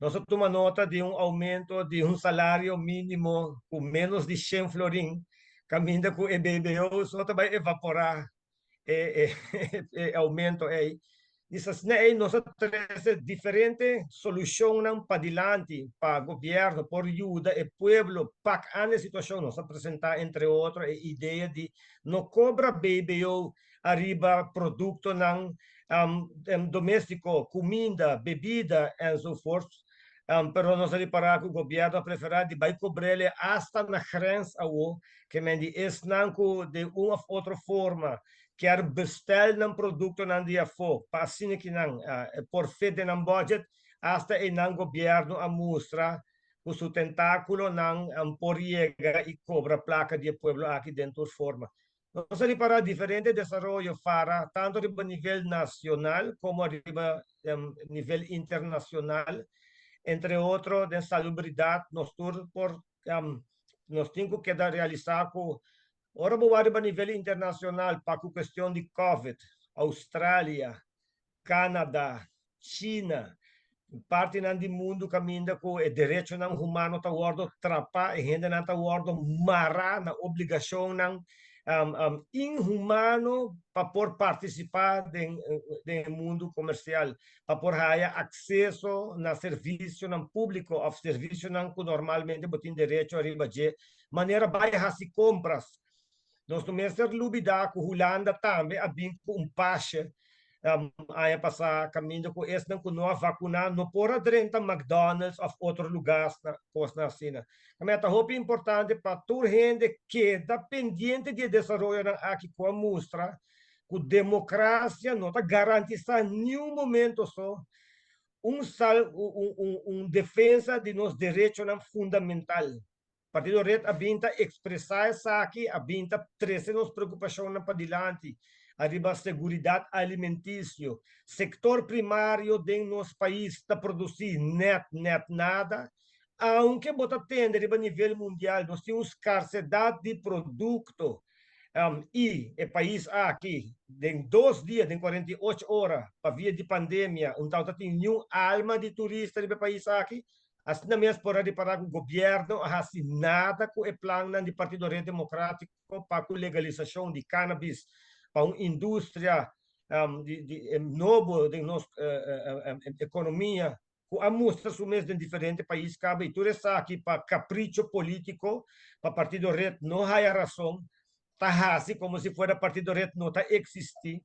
Nos a tuma nota di un oumento di un salario mínimo ku menos di 100 florin, kaminda ku e BBO so ta bai evaporá e oumento ei. Dus asina nos a trese diferente solushonnan padilanti pa gobièrnu por yuda e pueblo pak aan e situashon. Nos a presentá, entre otro, e idea di no kobra BBO ariba produktonan doméstiko, kuminda, bebida enzovoort. Pero nos a ripará ku gobièrnu a preferá di bai kobr'é hasta na grens awo, ke men di esnan ku di un òf otro forma kier bestel nan produktonan di afó, pa asina ku nan por fit den nan budget, hasta einan gobièrnu a mustra ku su tentákulonan por yega i kobra plaka di pueblo aki den tur forma. Nos a ripará diferente desaroyo fara, tantu riba nivel nashonal komo riba nivel internashonal, entre otro, den salubridat. Nos tur por nos tin ku keda realisá ku ora bo riba nivel internashonal pa ku kuestion di COVID, Australia, Canada, China, partinan di mundu kaminda ku e derechonan humano ta wòrdu trapá i hendenan ta wòrdu mará na obligashonnan inhumano pa por partisipá den mundu komersial, pa por haya akseso na servisionan públiko òf servisionan ku normalmente bo tin derecho ariba dje, manera bai hasi kompras. Nos no mester lubidá ku Hulanda tambe a bin ku un pasje aña pasá kaminda ku esnan ku no a vakuná no por a drenta McDonald's òf otro lugá, kosnan asina. Tambe ta hopi importante pa tur hende keda pendiente di e desaroyonan aki ku a mustra ku demokrasia no ta garantisá niun momento so un defensa di nos derechonan fundamental. Partido Red a bin ta ekspresá esaki, a bin ta trese nos preokupashonnan padilanti ariba seguridat alimentisio. Sektor primario den nos pais ta produsí net net nada, aunke bo ta tende riba nivel mundial nos tin un skarsedat di produkto i e pais aki den 2 dia, den 48 ora, pa via di pandemia, no tabatin niun alma di turista riba e pais aki. Asina mes por a ripará ku gobièrnu a hasi nada ku e plannan di Partido Red Demokrátiko pa ku legalisashon di cannabis pa un industria di nobo den nos ekonomia ku a mustra su mes den diferente pais kaba, i tur esaki pa kapricho polítiko, pa Partido Red no haya rason, ta hasi komo si fuera Partido Red no ta eksistí.